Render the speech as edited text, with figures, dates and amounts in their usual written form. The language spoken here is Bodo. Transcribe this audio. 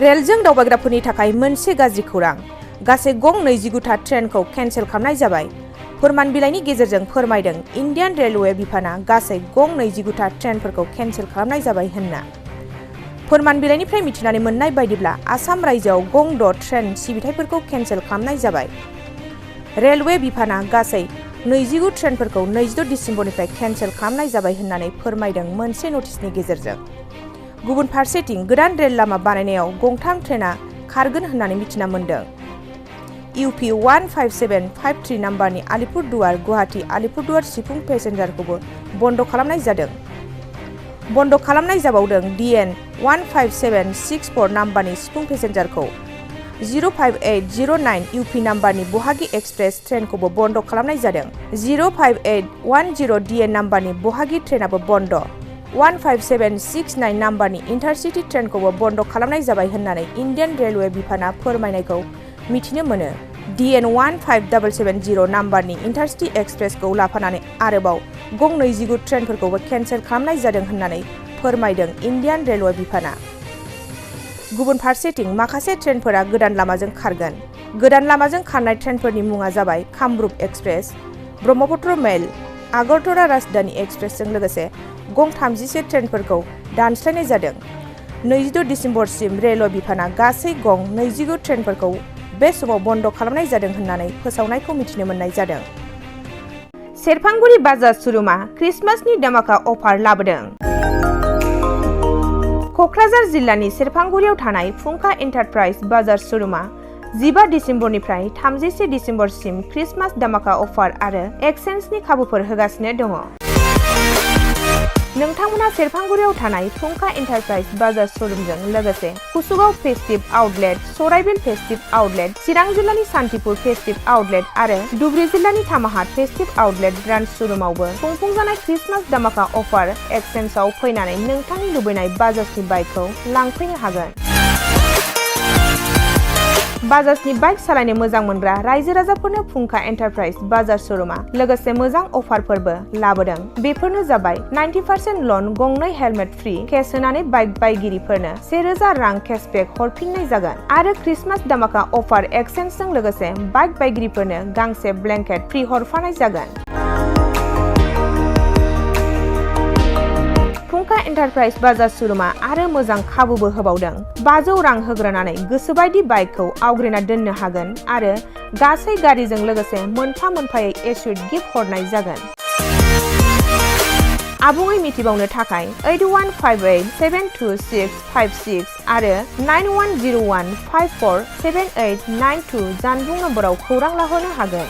रेलजों दावबायग्राफोरनि थाखाय मोनसे गाज्रि खौरां गासै गं 29था ट्रेनखौ केन्सेल खालामनाय जाबाय। फोरमान बिलाइनि गेजेरजों फोरमायदों इन्डियान रेलवे बिफाना गासै गं 29था ट्रेनफोरखौ केन्सेल खालामनाय जाबाय होनना। फोरमान बिलाइनिफ्राय मिथिनानै मोननाय बायदिब्ला आसाम रायजोआव गं 6 ट्रेन सिबिथायफोरखौ केन्सेल खालामनाय जाबाय। रेलवे बिफाना गासै 29 ट्रेनफोरखौ 22 डिसेम्बरनिफ्राय केन्सेल खालामनाय जाबाय होननानै फोरमायदों मोनसे नटिसनि गेजेरजों। गुबुन फारसेथिं गोदान रेल लामा बानायनायाव गंथाम ट्रेनआ खारगोन होननानै मिथिना मोन्दों। UP 15753 नाम्बारनि आलिपुरदुवार गुवाहाटी आलिपुरदुवार सिफुं पेसेन्जारखौबो बन्द खालामनाय जादों। बन्द खालामनाय जाबावदों DN 15764 नाम्बारनि सिफुं पेसेन्जारखौ। 05809 UP नाम्बारनि बहागि एक्सप्रेस ट्रेनखौबो बन्द खालामनाय जादों। 05810 DN नाम्बारनि बहागि ट्रेनाबो बन्द। 15769 नाम्बारनि इन्टारसिटि ट्रेनखौबो बन्द खालामनाय जाबाय होननानै इन्डियान रेलवे बिफाना फोरमायनायखौ मिथिनो मोनो। DN 15770 नाम्बारनि इन्टारसिटि एक्सप्रेसखौ लाफानानै आरोबाव गं 29 ट्रेनफोरखौबो केन्सेल खालामनाय जादों होननानै फोरमायदों इन्डियान रेलवे बिफाना। गुबुन फारसेथिं माखासे ट्रेनफोरा गोदान लामाजों खारगोन। गोदान लामाजों खारनाय ट्रेनफोरनि मुङा जाबाय कामरुप एक्सप्रेस, ब्रह्मपुत्र मेल, आगरतला राजधानी एक्सप्रेसजों लोगोसे गं 31 ट्रेनफोरखौ दानस्लायनाय जादों। 22 डिसेम्बरसिम रेलवे बिफाना गासै गं 29 ट्रेनफोरखौ बे समाव बन्द खालामनाय जादों होननानै फोसावनायखौ मिथिनो मोननाय जादों। सेरफांगुरि बाजार श'रुमा क्रिसमासनि धामाका अफार लाबोदों। कक्राझार जिल्लानि सेरफांगुरियाव थानाय फुंखा एन्टारप्राइज बाजार श'रुमा 15 डिसेम्बरनिफ्राय 31 डिसेम्बरसिम क्रिसमास धामाका अफार आरो एक्सचेन्जनि खाबुफोर होगासिनो दङ। नोंथांमोना सेरफांगुरियाव थानाय फुंखा एन्टारप्राइज बाजार श'रुमजों लोगोसे कुसुगाव फेस्टिभ आउटलेट, सराइबिल फेस्टिभ आउटलेट, चिरां जिल्लानि सान्तिपुर फेस्टिभ आउटलेट आरो धुबुरी जिल्लानि थामाहाट फेस्टिभ आउटलेट ब्रान्च श'रुमावबो खुंफुंजानाय क्रिसमास धामाका अफार एक्सचेन्जआव फैनानै नोंथांनि लुबैनाय बाजाजनि बाइकखौ लांफैनो हागोन। बाजाजनि बाइक सालायनो मोजां मोनग्रा रायजो राजाफोरनो फुंखा एन्टारप्राइज बाजार श'रुमा लोगोसे मोजां अफारफोरबो लाबोदों। बेफोरनो जाबाय 90% लन, गंनै हेलमेट फ्रि, केस होनानै बाइक बायगिरिफोरनो 1000 रां केसबेक हरफिननाय जागोन आरो क्रिसमास धामाका अफार एक्सचेन्जजों लोगोसे बाइक बायगिरिफोरनो गांसे ब्लेंकेट फ्रि हरफानाय जागोन। फुंखा एन्टारप्राइज बाजार श'रुमा आरो मोजां खाबुबो होबावदों। 500 रां होग्रोनानै गोसोबायदि बाइकखौ आवग्रिना दोननो हागोन आरो गासै गारिजों लोगोसे मोनफा मोनफायै एसुड गिफ्ट हरनाय जागोन। आबुङै मिथिबावनो थाखाय 8158722656 आरो 9101547892 जानबुं नम्बराव खौरां लाहरनो हागोन।